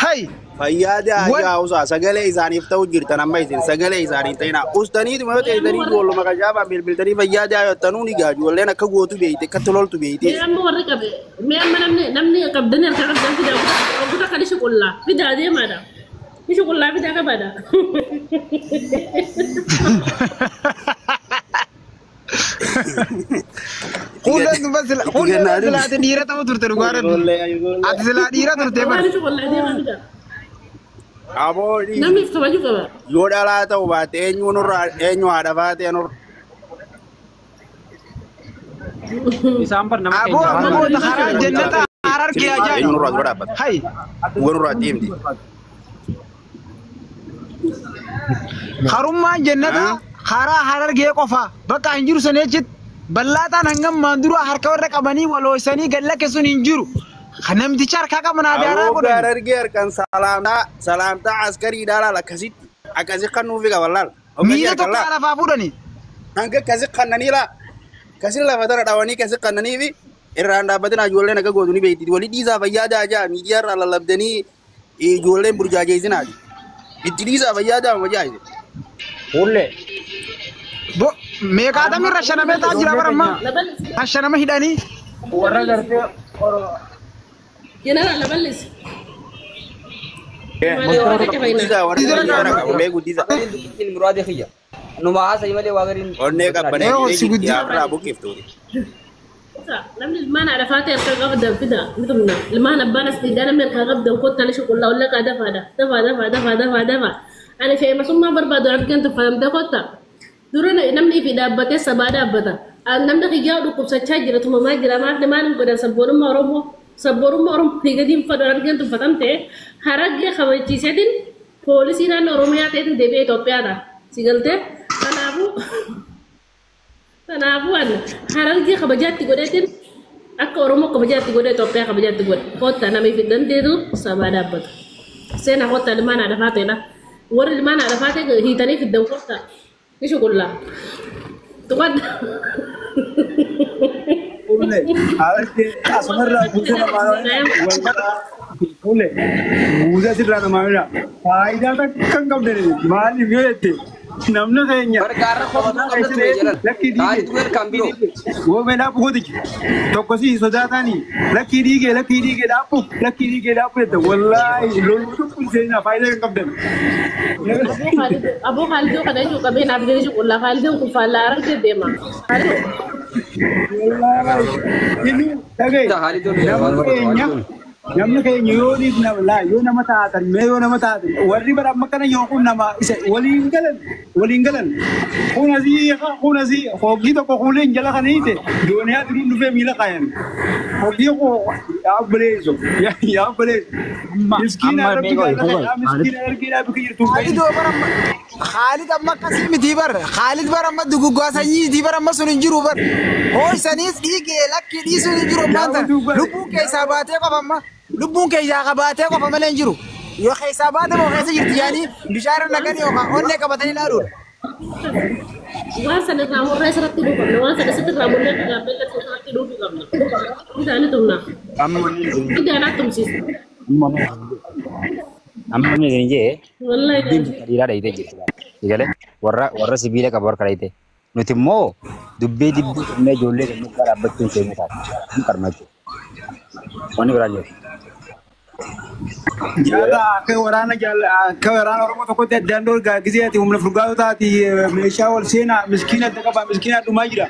Hay. Fayyaada haawusaa sagalee isaaniif ta'u jirtan amma isin sagalee isaanii ta'ina. Ustaniituma yoo ta'etanii ijoolluma kashaafaan bilbiltanii fayyaada haayottanuu ni gaa ijoolleen akka gootu beeyte akka tololtu beeyte. Mee amma warri qabe mee amma namni namni qabdanii harkaa qabdan fidaa oggota kan ishi qullaa fidaa deemaadha. Ishi qullaa fidaa qabaadha. Kuuleen tun bas kuuleen silaa ati dhiira ta'uu turte dhugaa rabbi. Ati silaa dhiira turte bar. Waan ishi qullaa deemaa fidaa. Aboo Namni if kabaju qaba. yoo dhalaa ta'u baate eenyu nurraa eenyu haadha baate nurra. Isaan bar nama Aboo keenya amma goota karaa jannata harargee Eenyu ajaa'iba. nurraa dura dhaabbata. Hay. Dhuga nurraa deemti. Harummaan jannata karaa harargee qofa bakka hin jiru sana jechitti bal'aataan hangam maanduruu harka warra qabanii walooysanii gad lakkisuun hin jiru. Namticha harkaa qaban adaaraa Aboo godhan. gaarargee harkaan salaamtaa salaamtaa askariidhaa laal akkasitti akkasi kan nuufi qaban laal. Miila tokko lafaa fuudhani. Hanga akkasi kannanii laa kasi lafa tana dhawanii kasi kannanii fi irraan dhaabbatin ijoolleen akka gootu ni beekti. Walii dhiisaa fayyaa jaajaa miidiyaa irraa lallabdanii ijoolleen burjaajeessinaati. Itti dhiisaa fayyaa jaama jaajise. Fuullee. Bo meeqaatamni irra shanamee ta'aa jira bara ammaa. Hashanama hidhanii. Warra gartee Jeneraal laballis. Guddisaa warra kana qabullee guddisaa. Muraadii kiyya. Numa haasa'ii malee waa gariin. Onnee qabbanee Yoo si jirti guddisa. irraa buqqiftuuti. Namni ilmaan haadha faatee harkaa qabdan fida ni tumna. Ilmaan abbaan as dhiigaa namni harkaa qabdan kottaa ishi qullaa ollaqaa dafaadha. Dafaa dafaa dafaa dafaa dafaa. Ani feemasummaa barbaadu argan tuffatamte kotta. Dura namni ifi dhaabbatee sabaa dhaabbata. Namni kiyyaa dhukkubsachaa jira tumamaa jira maaf maal godhan sabboonummaa Oromoo sabboonummaa Oromoo gadiin fadhu argan tuffatamte harargee kabachiiseetiin poolisii naannoo Oromiyaa ta'eetiin deebi'ee Itoophiyaadha. Si galtee kanaafuu Kanaafuu ani harargee kabajaatti godheetiin akka Oromoo kabajaatti godhee Itoophiyaa kabajaatti godhe. Kottaa namni fi dandeetu sabaa dhaabbatu. Seenaa kottaa ilmaan haadha faateedha. Warri ilmaan haadha faatee hiitanii fiddan kottaa. Ni shuqullaa. Tuqadda. Asumarraa guutuu namaa fuullee guutuu asirraa namaa bira faayidaa takka hin qabne maaliif yoo jette namni keenya Gargaarra qofatu qabna ture jedhan. lakkii Taa'ii dhiigee ture kan biroo. goomee dhaabbu gootichi tokko si sodaatanii lakkii dhiigee lakkii dhiigee dhaabbu lakkii dhiigee dhaabbu jette wallaahi loluu tokko seenaa faayidaa hin qabdan. Aboo Khaalidoo kana jechuun qabeen abdii shuqullaa. Khaalidoon kun faallaa harargee deema. Khaalidoo. Wallaahi inni dhagaye Haalidoon namni keenya namni keenya yoo dhiif nama laa yoo nama taatan mee yoo nama taatan warri bara amma kana yoo kun nama isa waliin galan waliin galan kun asii kun asii hoggii tokko kuuleen jala kana hiite dooniyaa diruun dhufee miila kaayan hoggii koo yaa obboleessu yaa obboleessu miskiina amma rabbi meeqa jaalladha yaa miskiina argiidhaa bikki jirtu Khaalid bara amma Khaalid amma akkasii miti bar. Khaalid bara amma duguggaa sanyii bara amma sun hin jiru bar. Hooysaniis dhiigee lakkii dhiisuun hin jiru ammaan tana. Lubbuun keessaa baatee qofa amma. Lubbuun keessaa baatee qofa malee hin jiru. Yoo keessaa baate moo keessa jirti yaanii bishaan irra naqanii yookaan onnee qabatanii ilaaluudha. Waan sana irraa murree asirratti hidhuu qabna. Waan sana asirratti irraa murree gaabbee asirratti hidhuu qabna. Isaanii tumna. Amma wanni Idaanaa tumsiisa. amma wanni isin jee Wallahi dubbiin bakka dhiiraa dhayitee jirti. Egalee warra warra sibiila qabu harka dhayite. Nuti immoo dubbii dibbii qabnee ijoollee kan mukaa dhaabbachuun keenya taate. Hin qarma jechuudha. Wanni biraan jiru. Jaala akka waraana jaala akka waraana Oromoo tokkotti addaan dorgaa gisee ati humna furgaatoo taati meeshaa wal seenaa miskiina adda qabaa miskiina dhumaa jira.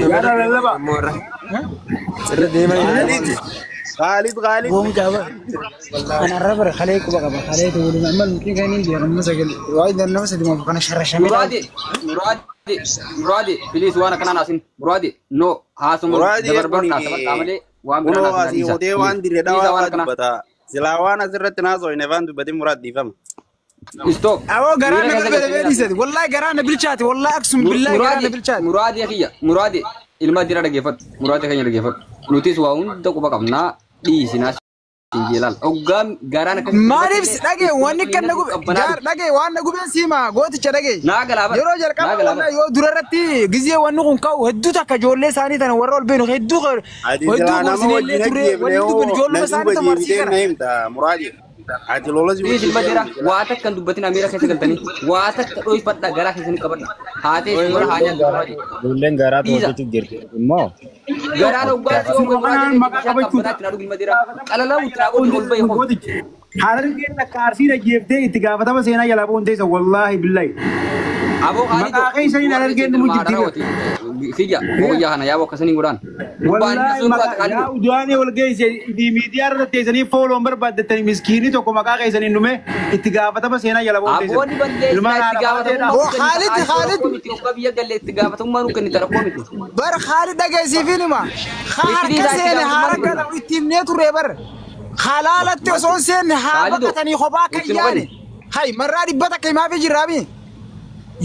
Jaala lallaba. Irra deemaa Khaalid Khaalid Khaalid. Goom qaba. Kanarra bara kalee quba qaba. Kalee tuuluma amma nuti kan hin deemu nama sagal. Waa idan nama sadi maaf kana sharashamee Muraadi muraadi muraadi please waan akkanaan haasin muraadi no haasuma Muraadi dabarbar kun taasifadhaa malee waan biraan kunoo haasin asii dhiisa. hotee waan dirree Dhiisa dhawaa waan fa'aa akkanaa. dubbata. Silaa waan asirratti naasoo afaan dubbatin muraad dhiifama. Stop. Awoo garaa Miira na keessa bilbile galchee dhiisati. Wallahi garaa na bilchaate. Wallahi aksum billahi garaa na Muraadi bilchaate. muraadi kiyya muraadi ilma dhiiraa dhaggeeffadhu muraadi keenya dhaggeeffadhu nutis waa hunda quba qabnaa dhiisinaa siin jeelal. Hoggaan garaan akkasii. Maaliif dhagee wanni kan na gube jaar dhagee waan na gubeen siima gooticha dhagee. Naa galaa bara. Yeroo jalqaba wanna yoo dura irratti gizee wanni kun ka'u hedduu takka ijoollee isaanii tana warra ol beenu hedduu Ati hedduu silaa nama gorsinee wajjin turre wanni dubbi ajjeefne ijoolluma na isaanii duuba tana marsii deebitee kana. na himta muraadi. Ati lola si Dhiisi ilma jira waa takka hin dubbatin amiira keessa galtanii waa takka dhoofadha garaa keessanii qabadha. Haatee warra haa nyaatu muraadi. Ijoolleen garaatu Dhiisa. hojjechuuf jirti immoo Garaan hoggaa si Suma hoggaa kanaan maqaa bishaan qabachuu qabbanaatti na dhugu ilma jira. Qalalaa utti godhi ol bahi hoo. Harargeen akka arsii dhaggeefftee itti gaafatama seenaa jalaa bu'uun teessa wallaahi billahi. Aboo Maqaa keessaniin harargeen dhumu jirti. Kiyya booyyaa kana yaaboo akkasanii godhaan. Wallaahi maqaa yaa udu'aanii wal geesse miidiyaa irra teessanii fooloon barbaaddatanii miskiinii tokko maqaa keessaniin dhume itti gaafatama seenaa jala bu'uun Aboonni teessa. Ilmaan balleessaa itti haadha gaafatamummaa Oo, Khaalid, Khaalid. miti hoggaa biyya galle itti gaafatamummaa nu kennite rakkoo miti. Bar Khaalid dhageessiifin hima. Harka seene haara gala itti himnee turre bar. Halaalatti osoo hin seenne haa Khaalido, baqatanii kophaa akka itti hin yaane. Hay marraa dhibba takka himaafii jirraami.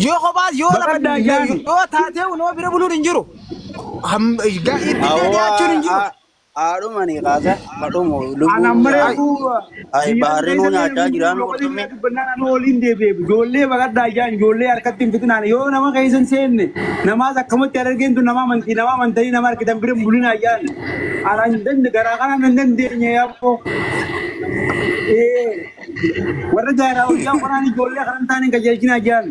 Yoo kophaa yoo lafa Baqadhaa yaani. yoo taatee unoo bira buluun hin jiru. Itti dhiyaachuun hin jiru. Haadhumani kaasa badhumu Ana lubbuun mareetu Ay baharri nuu nyaachaa jira nu qurxummii. Dubbannaan waliin deebi'e ijoollee baqadhaa jaan ijoollee harkatti hin fitinaan yoo nama keessan seenne namaas akkamatti harargeentu nama amantii nama amantanii nama harkitan bira hin bulinaa jaan. Ana hin dande garaa kanaan hin dandeenye yaaboo. Warra gaaraa hojjaa kanaan ijoollee kanan taane hin qajeelchinaa jaan.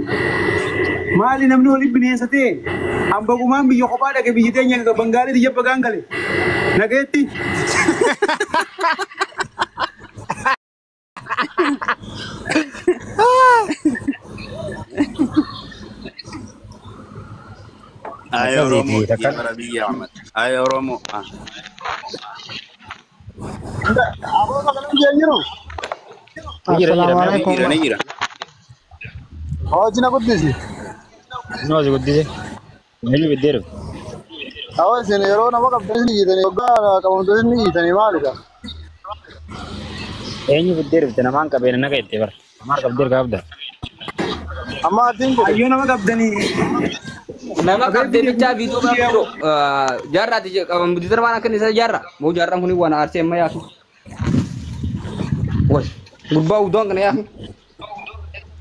Maali namni waliin bineensa ta'e hambagumaan biyya kophaa dhaqe biyyi teenya Bangaalee biyya bagaan gale. Nageetti. Ay Oromoo bara biyya Ahmad. Ay Oromoo. Aboo sagaleen jee jiru. jira jira Assalaamu Ni alaikum. jira ni jira. Hojii na guddisi. Noo si guddise. Eenyu biddee dhufte? Awwa isin yeroo nama qabdan ni hiitanii waggaa qabamtoonni ni hiitanii maalidha? Eenyu biddee dhufte namaan qabeen naga itti bara. Namaan qabdee qabda. Amma atiin kun Ayyoo nama qabdanii. Nama qabdee bichaa viidiyoo bira jiru jaarraati qaban buddiisa waan akka isa jaarra moo jaarraan kun waan aarsee amma yaasu. Way gurbaa udoon kana yaasu.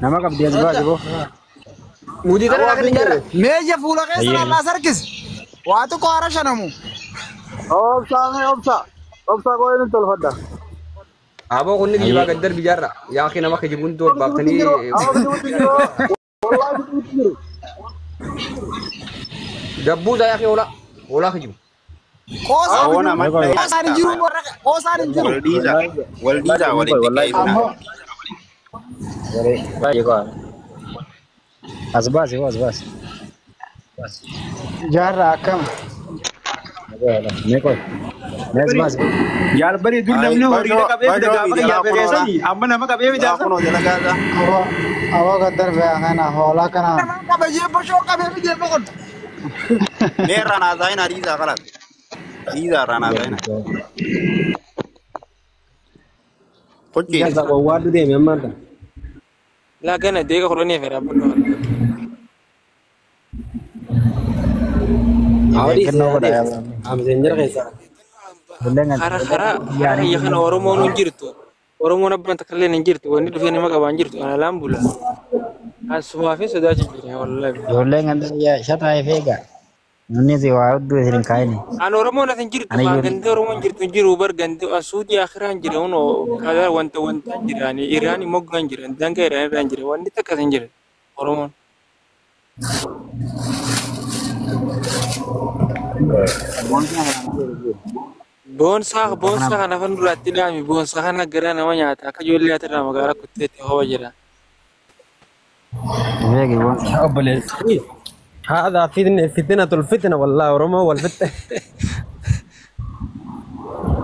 Nama qabdee as baase boo. Buddiisa awwa akka atiin jaarra. jedhe. Meeshaa fuula keessa lallaas harkis. Waa tokko hara shanamu. Obsaa mee obsaa. Obsaa koo inni tolfadha. Aboo kunni giyyibaa gad darbi jaarra yaaqii nama kijibuun door baaftanii. Awwa bidibuutti jiru. Wallaahi bidibuutti jiru. Gabbuusaa yaaqii hoolaa hoolaa kijibu. Qoosaan Awwa nama qoosaan hin jiru warra qoosaan hin jiru. wal dhiisa wal dhiisa walitti qeessina. Amma Baay'ee qo'a. As baase boo as baase. jaarraa akkam. Mee qo'i. Mee as baase. Jaalbari dur Ay namni horiidha bashoo qabee fida bashoo gaafa jalaa kiyyaa kunoo fereessanii amma nama qabee jalaa fidaasa. kunoo jala gaasa. Awwa awwa gaddar ba'aa kana hoolaa kana. Namaan qabajee boshoo qabee fidee boqon. Mee irraa naasaayina dhiisaa kalas. Dhiisaa irraa naasaayina. Kochii. Jalsa gowwaadhu deeme ammaan tana. Laa gana deega kudhanii fedha abbaan. Awwadii Eeggannoo godha adeemsa. yaa. Amseen jira keessaa. Ijoolleen Hara hara hara iyya kana Oromoon hin jirtu. Oromoon abbaan takka illee hin jirtu. Wanni dhufee nama qabaa hin jirtu. Ana laan bula. Asumaa fi sodaachi jira wallaahi. Ijoolleen kan shataa ifeega. Namni si waa hedduu isin hin kaa'ini. An Oromoon as hin jirtu Ani kaa ijoollee gandee Oromoon hin jirtu hin jiru bar gandee asuuti akhiraa hin jira hunoo kadaa wanta wanta hin jira ani Iraan moggaa hin jira dangaa Iraan irraa hin jira wanni takka hin jira Oromoon. Boonsaa boonsaa kana afaan duraatti dhaami boonsaa kana garaa nama nyaata akka ijoollee atirraa magaalaa kutteetti ho'a jira. ifeegi boon. Obboleessi. هذا فتنة فتنة الفتنة والله oromoo wal fixxe.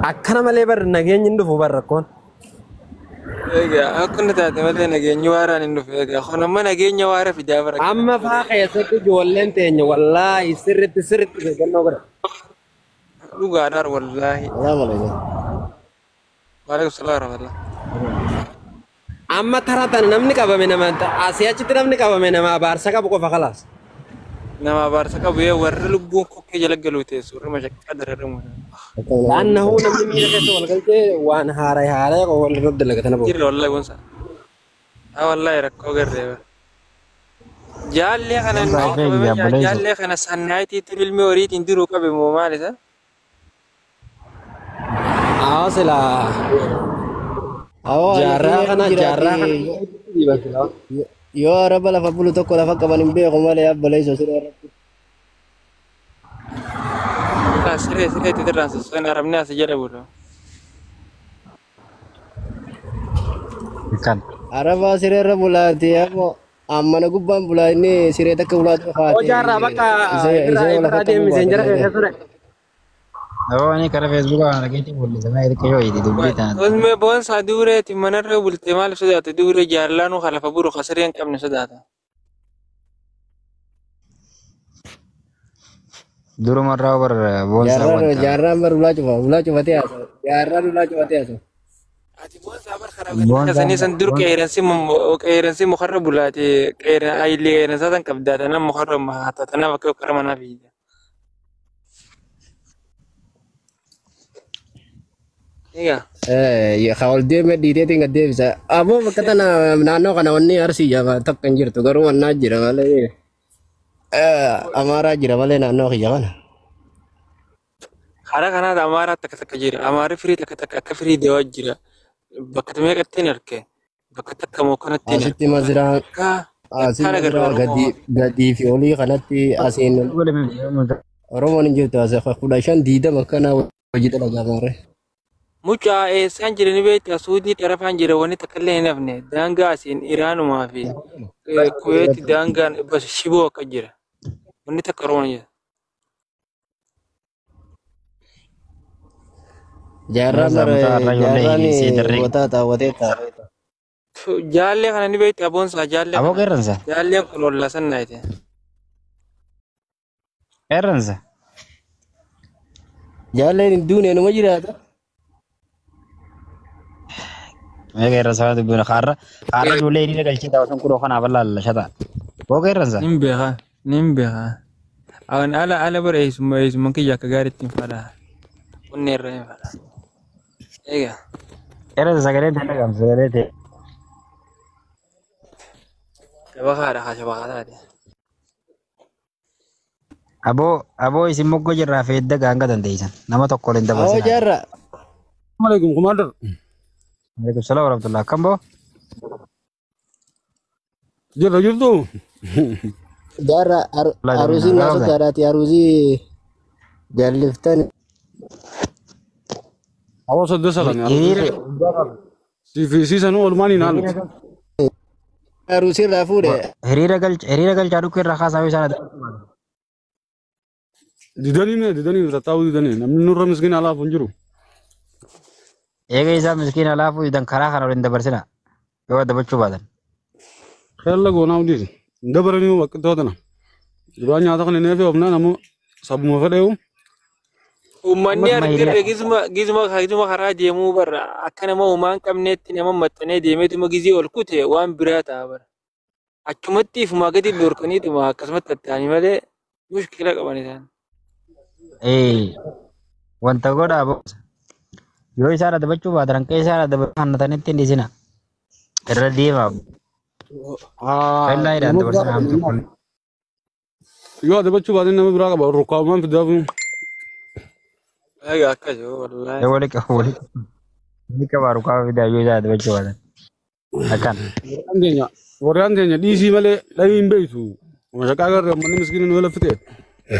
Akkana malee barri nageenyi hin dhufu barra rakkoon. Egaa akkuma taate malee nageenyi waaraan hin dhufu egaa kun amma nageenya waara fidaa bara Amma faa keessatti ijoolleen teenya wallaahi sirriitti sirriitti eeggannoo godha. Dhugaadhaan wallaahi. Salaamu alaikum. Waalaikum salaam warahmatullah. Amma taraa tana namni qabame nama asii achitti namni qabame nama abaarsa qabu qofa kalaas. Nama abaarsa qabu yoo warri lubbuun kokkee jala galuu teessu warri mashaqqaa dararamu. Laannahu namni miira keessa wal galchee waan haaraa haaraa wal irratti dalagatana booda. Jirra wallahi gonsa. Haa wallahi rakkoo garree bara. Jaallee kana jaallee kana sannaayitii turu ilmi horiitiin duruu qabe moo maal isa? Haa silaa jaarraa kana jaarraa kana. Yoo araba lafa bulu tokko lafa qaban hin beeku malee abboleessa siree irratti. Siree siree itti irraan sossoon arabni as jala bulu. Kan. Araba siree irra bulaati ammoo ammana gubbaan bulaa inni siree takka bulaatu Oo jaarraa bakka irraa irraa deemiseen jara keessa ture. Ani karaa Feesbuukaa kana dhageetti mul'isa. Mee hirka yoo hiiti dubbii tana. Osme boonsaa duureeti manarra bulte maaliif sodaata duure jaallaanuu halafa buru kasaree hin qabne sodaata. Durumarraa bar boonsaa wanta. Jaarraan bar ulaa cufa ulaa cufatee haasa'u. Jaarraan ulaa cufatee haasa'u. Ati boonsaa bar karaa kasanii san dur qeeransi mukarra bulaate qeeransi qeeransaa san qabdaa tanaan mukarra haata tanaaf akka karaa manaa fiida. Egaa. Ka ol deeme dhiiteetiin gad deebisa. Aboo bakka tana naannoo kana wanni arsii jaba takka hin jirtu garuu wannaa jira malee. Amaaraa jira malee naannoo kiyya kana. Karaa kanaas amaaraa takka takka jira. Amaarri firii takka takka akka firii deewaa jira. Bakka meeqatti hin arge? Bakka takka moo kanatti hin arge? Asitti maziraa asii maziraa gadii fi olii kanatti asiin Oromoon hin jirtu as 15 20 akkana hojii dalagaa maarree. Mucaa eessaan jirani beektaa suudii xarafaan jira wanni takka illee hin hafne daangaa asiin Iraanumaa fi Kuweeti daangaan bas shiboo akka jira. Wanni takka Oromoon jira. Jaarraan jaarraan wataa taawwatee taa'ee. Jaallee kana ni beektaa boonsaa jaallee. Aboo qeerransa. Jaalleen kun ollaa sannaayite. Qeerransa. Jaalleen hin duune numa jiraata. Mee qeerransa waan dubbiin kaarra kaarra ijoollee hiriira galchee taa'u sun kunoo kanaaf allaalla shata. Aboo qeerransa. Nin beekaa nin beekaa. Awan ala ala bara eessummaa eessummaan kiyya akka gaariitti hin fadhaa. Onnee irra hin fadhaa. Egaa. Qeerransa sagalee ta'e dhagaamsa sagalee ta'e. Shabakaadha haa shabakaa taate. Aboo aboo isin moggoo jirraa feedda gaanga dandeessan nama tokko waliin Awoo dabarsinaa. jaarraa. Alaikum commander. Alaikum salaam warahmatullah. Akkam boo? Jirra jirtu. Jaarraa aruusiin naa sodaadhaati aruusii jalliftan. Awoo sadde salan. Hiriira Siif sanuu olmaan hin haaluti. Aruusii irraa fuudhe. hiriira galcha hiriira galchaa dhukkee irraa kaasaa yoo isaan Didanii mee didanii tattaa'uu didanii namni nurra miskiina alaaf hin jiru. Eega isaa miskiina laafuu didan karaa kana waliin dabarsina yoo dabachuu baatan. Keella goonaa hundi dabaranii bakka tana. Duraan nyaata kana neefi ofnaa nama sabuma fedheewu. Uummanni argirre gizuma gizuma gizuma karaa deemuu barra akka nama homaa hin qabneetti nama maxxanee deemeetuma gizee ol kute waan biraa ta'a bara. Achumatti ifumaa gadi dhorkaniituma akkasumatti tatta'anii malee mushkila qaban isaan. Ee wanta godhaa boo. Yoo isaan adabachuu baatan hanqee isaan adabachuu hannatanitti hin dhiisina. Irra deemaa. Kellaa hidhaan dabarsina hamtu kun. Yoo adabachuu baatan nama biraa qaba rukkaamaan fidaaf. Egaa akkas yoo wallaahi. Wali qaba wali qaba rukkaa fidaa yoo isaan adabachuu baatan. Akkan. Warraan teenya dhiisii malee dhahii hin beektu. Mashaqaa garee uummanni miskiiniin nu laffite.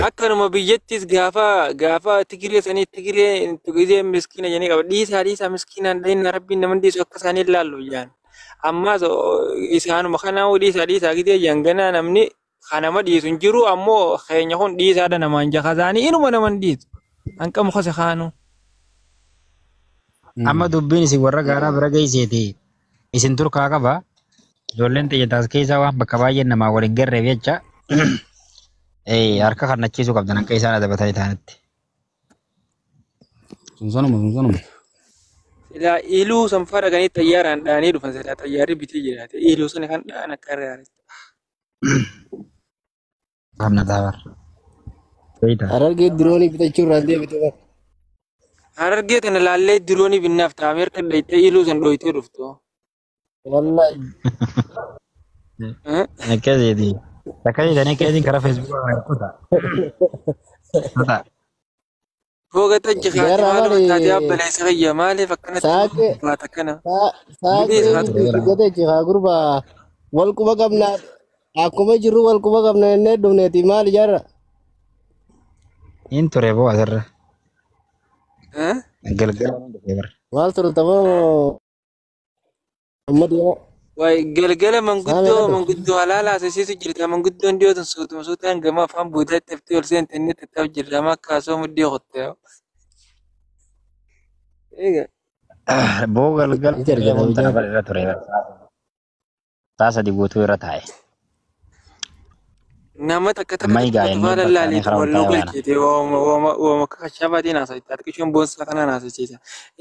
Akkanuma biyyattis gaafa gaafa tigiree sanii tigiree tigiree miskiina jedhanii qaba. Dhiisaa dhiisaa miskiinaan dhahinna rabbiin nama dhiisu akka isaanii ilaallu jaan. Ammaas isaanuma kanaa'uu dhiisaa dhiisaa gidee janganaa namni kanama dhiisu hin jiru ammoo keenya kun dhiisaadha namaan jakasaanii inuma naman dhiisu. Hanqamu kose kaanu. Amma dubbiin isin warra gaaraa bira geesseeti. Isin turkaa qaba. Ijoolleen xiyya keessaa waan bakka baay'een namaa waliin garreef jecha harka kannachiisuu qabdan akka isaan adabatanii ta'anitti. Sunsanuma sunsanuma. Silaa iluu sanfara ganii xayyaaraan dhahanii dhufan silaa xayyaarri bitee jiraate iluu sana kan dhahan akka irraa. Qabna taabar. Beeyta. Harargee diroonii bitachuu irraan deebite bara. Harargee tana laallee diroonii binnaaf ta'a Ameerikaa dhayitee iluu san dhoyitee dhuftu. Wallahi. Akkasiiti. Akkasiiti akkasiiti karaa feesbuukaa kuta. Kuta. Fooga tajji kaate Jaarraa maaluma maali taatee abbaleessa kiyya maaliif akkanatti saaqee baata kana? saaqee gate jira gurbaa wal quba qabna akkuma jirru wal quba qabna jennee dhufneeti maali jaarra. Hin ture boo asirra. Galgala waan dhufee bara. Maal turtamoo amma deema. Waay galgala Saamee manguddoo dhadhu. manguddoo halaala asisiisu jirta manguddoon dhiyootun suutuma suutaan gama afaan buudaatti haftee ol seente inni tattaaf jirta amma akka asoo muddee qottee. Eega. Boo galgala Ni jarjara reefuun tana ijaarra. bara irra ture bara. Saa sadi guutuu irra taa'e. Nama takka takka Amma takka egaa inni qofaa bakka inni lallaaleetu karaa wal nu ol taa'e baana. galchite wooma wooma wooma akka shaafaatiin haasa'e xiqqishoon boonsaa kanaan haasa'isiisa.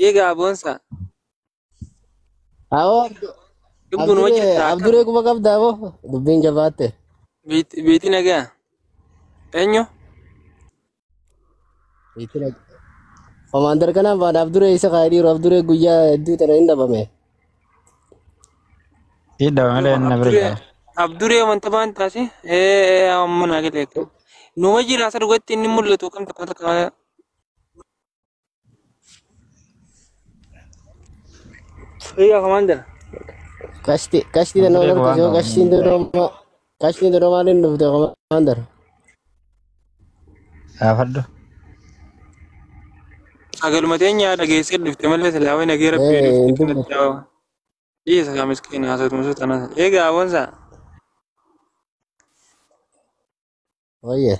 Eegaa boonsaa Awoo lubbuun Abduree hojjetaa akkam Abduree quba qabdaa boo dubbiin jabaatte. beetii nagaa eenyu Komaandar kanaan baana Abduree isa kaayee Abduree guyyaa hedduu tana hin dhabame. Si dhabame inni bira Abduree jira. Abduree wanta baan taase ee amma naa galee numa jira asa dhugatti inni mul'atu kam takka takka eegaa komaandar Kashti kashti tana Abduree wal waan harkisoo qabu. kashtiin dodoma kashtiin dodoma maaliin dhufte komaandar. Gaafadhu. sagaluma teenya dhageessee dhufte malee silaawee nagee rabbii Ee dhufte hin kanatti dubbatu. dhawa dhiisa kaa miskiina haasatu sun tanas eegaa boonsaa Wayye.